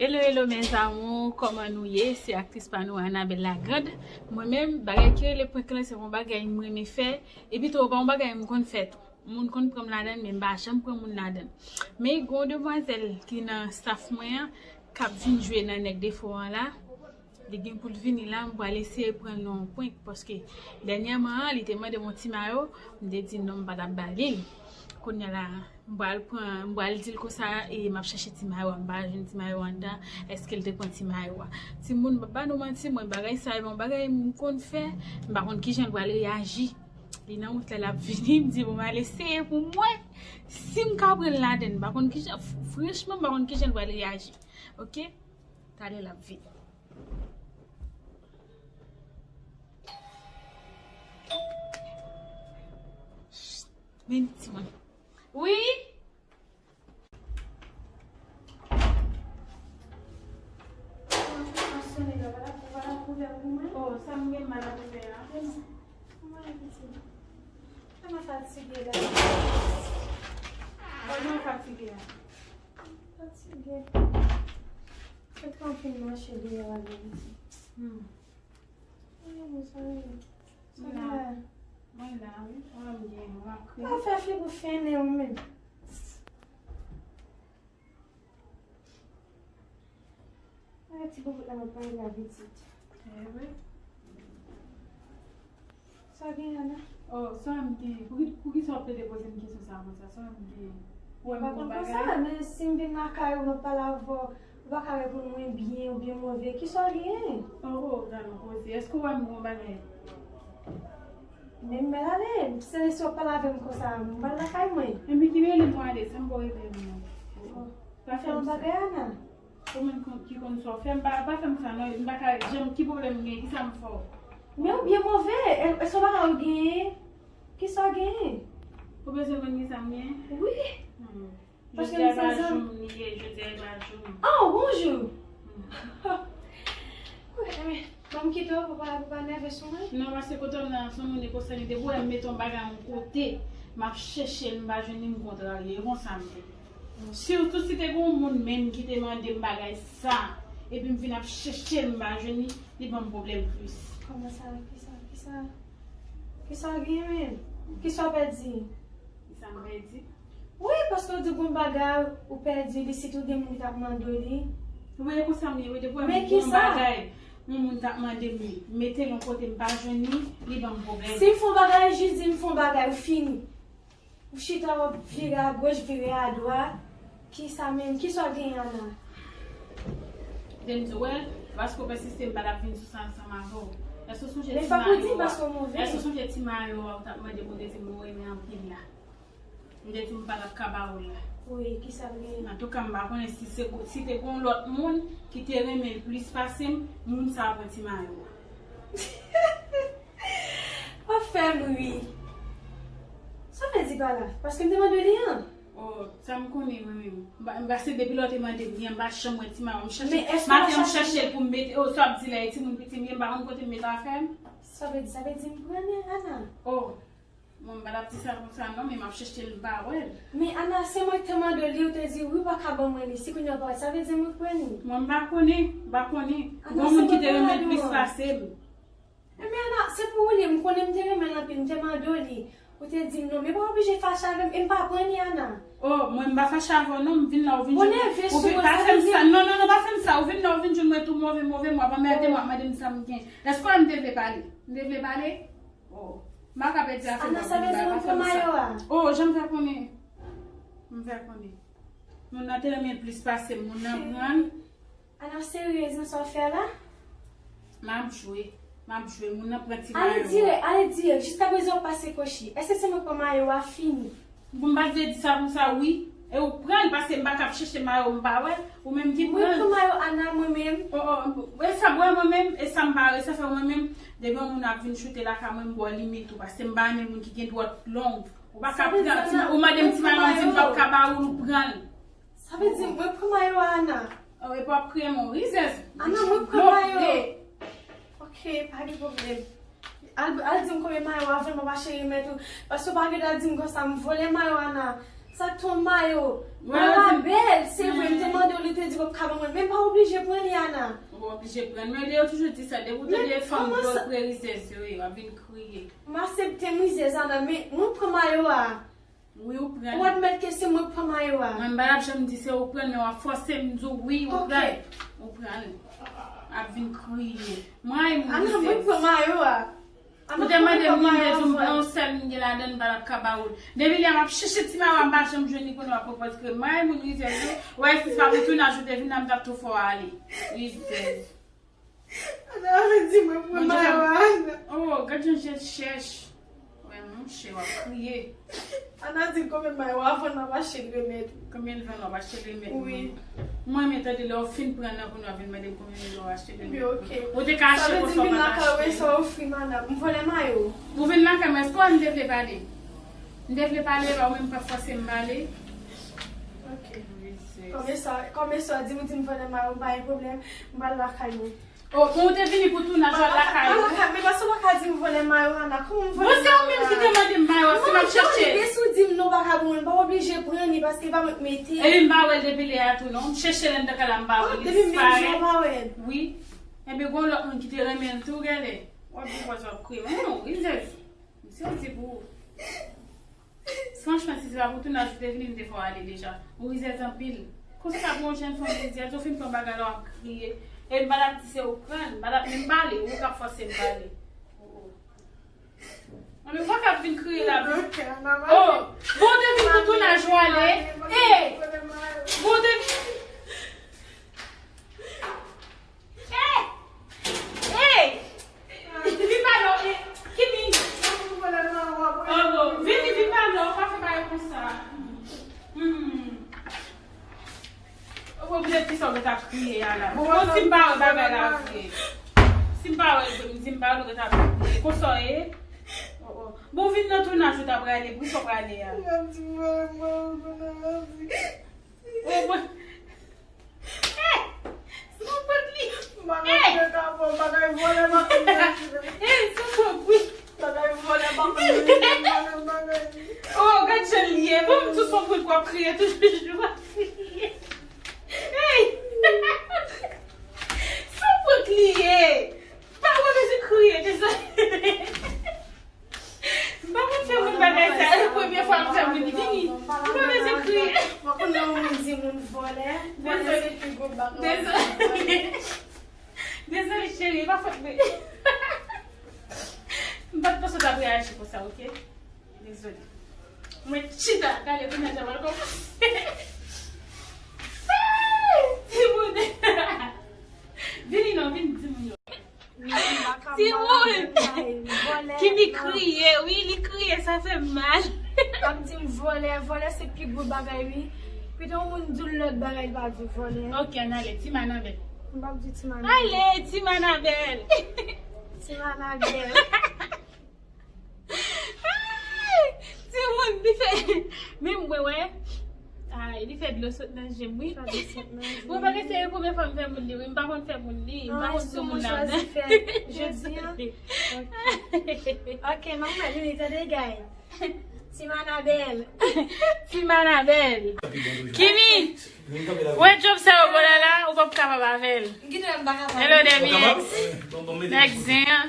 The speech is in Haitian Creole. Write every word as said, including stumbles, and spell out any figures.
Hello, hello, mes amours, kòman nou ye? Se aktris pa nou, Annabelle Lagrande. Mwen menm, bagay ki rele prank lan, se yon bagay m renmen fè. Epi tou, pa yon bagay m konn fè tou. Moun konn pran m ladan l, men m pa janm pran moun ladan l. Men gen yon demwazèl ki nan staff mwen an, k ap vin jwe nan Nèg Defo an la. Li gen pou l vini la, m pral eseye pran l nan yon prank, paske dènyèman an, li te mande m yon ti mayo, m te di non, m pa t ap ba li l. Kounye a la, m pral pran, m pral di l konsa, e m ap chèche ti mayo a, m pa jwenn ti mayo a anndan, èske l te pran ti mayo a? Timoun, m pa ba nou manti, mwen bagay sa, e yon bagay m konn fè, m pa konn kijan l pral reyaji. Li nan wout la, l ap vini, m di, bon, m al eseye pou m wè si m ka pran l ladan l, m pa konn kijan, franchman, m pa konn kijan l pral reyaji. Oke? Talè l ap vini. Men timoun. Wi? Oh, sa m gen mal ap fè a. Kòman pitit? Kòman fatige la? Kòman fatige a? Fatige. Se tankou m mache deyò a, pitit. Hmm. Ay, mezanmi. Sa gen la? Mwen la, wi. Mwen m gen, mwen ap kriye. Pa fè figi w fennen ou menm. Ay, ti boubout la, mwen pale la pitit. Eh wi. Sa gen, Ana? Oh, sa m gen? Pou ki, pou ki sa w ap plede poze m kesyon sa konsa? Sa m gen? Ou wè m gon bagay? Sa, men si m vin lakay ou, m ap pale avè w, ou pa ka reponn mwen byen oubyen move. Kisa w genyen? Oh, oh, gade yon koze. Èske w wè m gon bagay? Men m al ale. Se si w ap pale avè m konsa, m pral lakay mwen. Enben ki rele m ale, sa m pral rele m nan? Oh, pa fè yon bagay, Ana. Ou menm kon- ki konn sa w fè, m pa, pa fè m sa non, m pa ka janm, ki pwoblèm m gen, kisa m fè w? Men ou byen move, e, e se yon bagay ou genyen, kisa w genyen? Ou bezwen konn kisa m genyen? Wi. Hmm. Paske jodi a e pa jou m li ye, jodi a e pa jou m. Oh, bonjou. Hmm. Wi, men, ban m kite w, pou pa, pou pa nève sou mwen. Non, paske kote m nan, se yon moun li konsène, depi w wè m mete yon bagay yon kote, m ap chèche l, m pa jwenn li, m kontrarye, e konsa m ye. Sitou si te gen yon moun menm ki te mande m bagay sa, epi m vin ap chèche l, m pa jwenn li, li ban m pwoblèm plis. Kòman sa? Kisa, kisa, kisa w gen menm? Kisa w pèdi? Kisa m pèdi? Wi, paske w di gon bagay ou pèdi li, sitou gen moun ki t ap mande w li. Wi, e konsa m ye, wi, depi w wè m gon bagay, yon moun t ap mande m li, m mete l yon kote, m pa jwenn li, li ban m pwoblèm. Si m fè yon bagay, jis di m fè yon bagay, ou fini. Ou chita, w ap vire agoch, vire adwat. Kisa menm? Kisa w genyen, Ana? Denise, wè, paske w pèsiste, m pa t ap vin sou sa ansanm avè w. Èske w sonje ti mayo a? Èske w sonje ti mayo a ou t ap mande m, ou te di m ou renmen anpil la? M te di m pa t ap ka ba ou l la. Wi, kisa l genyen? Antouka, m pa konnen si se, si te gen yon lòt moun ki te renmen l plis pase m, moun sa a pran ti mayo a. W ap fè m ri. Sa w vle di pa la? Paske m te mande w li an. Oh, sa m konnen mwen menm. M pa, m pa se depi lè w te mande m li an, m pa janm wè ti mayo. M chèche, maten m chèche l pou m mete. Oh, sa w ap di la, e timoun piti m ye, m pa konn kote m mete afè m. Sa w vle di? Sa vle di m pran li, Ana? Oh, mwen m pa t ap di sa konsa non, men m ap chèche l, m pa wè l. Men Ana, se mwen k te mande w li, ou te di wi, ou pa ka ban mwen li. Si kounye a w pa wè l, sa vle di mwen pran li? Mwen m pa konnen, m pa konnen. Ana, gon moun ki te renmen l plis pase m. Ebyen, Ana, se pou ou li, m konnen m te renmen l anpil, m te mande w li. Ou te di m non, men pa oblije fache avè m, e m pa pran li, Ana. Oh, mwen m pa fache avè w non, m vin la, ou vin jwenn. Ou nève sou mwen, pa fè m sa. Non, non, non, pa fè m sa. Ou vin la, ou vin jwenn mwen tou move, move, m w ap anmède m, w ap mande m sa m gen. Èske w wè m te vle pale? M te vle pale? Oh, m pa ka pèdi afè m. Ana, sa vle di mwen pran mayo a? Oh, jan m fè konnen? M fè konnen. Moun nan te renmen l plis pase m, moun nan pran l. Ana, w seryez nan sa w fè la? M ap jwe. M ap jwe. Moun nan pran ti mayo a. Ale dirèk, ale dirèk. Jiskaprezan w pase kochi. Èske se mwen k pran mayo a fini? Bon, m pa t vle di sa konsa, wi. E ou pran l, paske m pa ka ap chèche mayo m pa wè. Ou menm ki pran l. Mwen pran mayo Ana, mwen menm. Oh, oh, e sa, wè mwen menm, e sa m pa wè, sa fè mwen menm, depi yon moun ap vin choute lakay mwen, m ba w limit ou, paske m pa renmen moun ki gen dwèt long. Ou pa ka pran ti, ou mande m ti mayo, m di m p ap ka ba ou l, ou pran l. Sa vle di mwen pran mayo a, Ana. Oh, epi w ap kriye m, wi, rizèz. Ana, mwen pran mayo. Ok, pa gen pwoblèm. Al, al di m konbyen mayo w ap vann, papa cheri, mèt ou. Paske w pa gen dwa di m konsa, m vòlè mayo, Ana. Sa t on mayo. Mayo a bèl, se vre, m te mande w li, te di m p ap ka Mwen, men pa oblije pran li, Ana. Ou pa oblije pran. Men yo toujou di sa, depi w tande fanm dlo pre rizèz yo ye, w ap vin kriye. M aksepte m rizèz, Ana, men mwen pran mayo a. Wi, ou pran. Ou admèt ke se mwen k pran mayo a. Mwen, m pa t ap janm di se ou pran, men w ap fòse m di w wi, ou pran. Ou pran. Ap vin kriye. Mwen, mwen rizèz. Ana, mwen pran mayo a. Ou te mande m, m te di w, yon sèl m gen ladan, m pa t ap ka ba ou l. Depi lè m ap chèche ti mayo a, m pa janm jwenn li, kounye a w ap pran pòz kreye. Mwen, moun rizèz yo, wè, si se pa pou tounaj ou te vin la, m t ap tou fè w ale. Rizèz. Ana vin di mwen pran mayo a, Ana. Oh, gad jan je l chèch. Wè, monchè, w ap kriye. Ana di konbyen mayo a vann, m ap achte l remèt. Konbyen l vann, w ap achte l remèt mwen. Wi. Mwen, men tande lè w fin pran nan pou nou vin mande m konbyen l vann, w achte l remèt mwen. Wi, ok. Ou te ka achte konsa w pa t achte. Sa vle di m vin lakay ou, e sa w ofri m, Ana. M vòlè mayo. Ou vin lakay mwen, èske w wè m te vle pale? M te vle pale, e pa ou menm k ap fòse m pale. Ok. Rizèz. Kòm e sa, kòm e sa, di m, di m vòlè mayo, pa gen pwoblèm, m pral lakay mwen. Oh, bon, ou te vini pou tounaj, w al lakay ou. Men paske w pa ka di m vòlè mayo, Ana. Kòman m vòlè mayo a? Bon, se ou menm ki te mande m mayo a, si m ap chèche. Bon, men si w di m non, w pa ka ban mwen, m pa oblije pran li, paske e pa mwen k mete l. Epi m pa wè l depi lè a tou, non. M chèche l anndan kay la, m pa wè l. Li disparèt. Depi menm jan w pa wè l. Wi. Enben, gon lòt moun ki te renmen l tou, gade. W ap di w pa t ap kriye. Hum, rizèz. M sezi pou ou. Franchman, si se pa pou tounaj ou te vini, m te fè w ale deja. Ou rizèz anpil. Konsa pou yon jèn fanm rizèz, ou fin pran bagay la, w ap kriye. E m pa t ap di se ou k pran l, m pa t ap menm pale, ou k ap fòse m pale. Oh, oh. Anben, ou pa ka vin kriye la. Oh, bon, ou te vin pou tounaj ou ale. Ey! Bon, ou te vin. Ey! Ey! Vin pa non, ey, Kimi. Oh, bon, vini, vin pa non, pa fè bagay konsa. Hmm. Ou oblije di sa ou gentan ap kriye a la. Bon, bon, si m pa wè bagay la ap kriye. Si m pa wè l, di m pa wè l, ou gentan ap kriye. Konsa w ye? Oh, oh. Bon, vin nan tounaj ou ta prale, pou sa w prale a. Oh, bon. Eh! Se yon prank li. Eh! Bagay vòlè, m ap imajine. Eh, se yon prank, wi. Bagay vòlè, m ap imajine bagay li. Oh, gad jan l ye. Bon, m tou se yon prank w ap kriye toujou, w ap kriye. Hey! Se yon prank li ye. Pa wè bezwen kriye, dezole. M pa konn fè moun bagay sa, se premye fwa m fè moun li vini. M pa bezwen kriye. Mwen konn lè yon moun di moun vòlè, vòlè se pi gwo bagay. Dezole. Dezole, cheri, e pa fòt mwen. M pa t panse w t ap reyaji konsa, oke? Dezole. Mwen chita, gade, kounye a jan m al kòmanse. Timoun. Vini non, vin di moun yo. Timoun! Kimi kriye, wi, li kriye, sa fè m mal. Ap di m vòlè, vòlè se pi gwo bagay, wi. Pito yon moun di w lòt bagay, li pa di w vòlè. Ok, ann ale, Team Anabel. M p ap di Team Anabel. Ale, Team Anabel. Team Anabel. Ay! Timoun, li fè, menm mwen, wè. Ay, li fè dlo sot nan je m, wi. Fè dlo sot nan je m. Mwen pa gen, se premye fwa m fè moun li, wi. M pa konn fè moun li. M pa konn sou moun la. Jodi a. Ok. Ok, m ap mèt vini, tande, guys. Team Anabel. Team Anabel. Kimi, wè job sa yo bò la la, ou p ap kapab avè l. Hello, Demi X. Next zen an.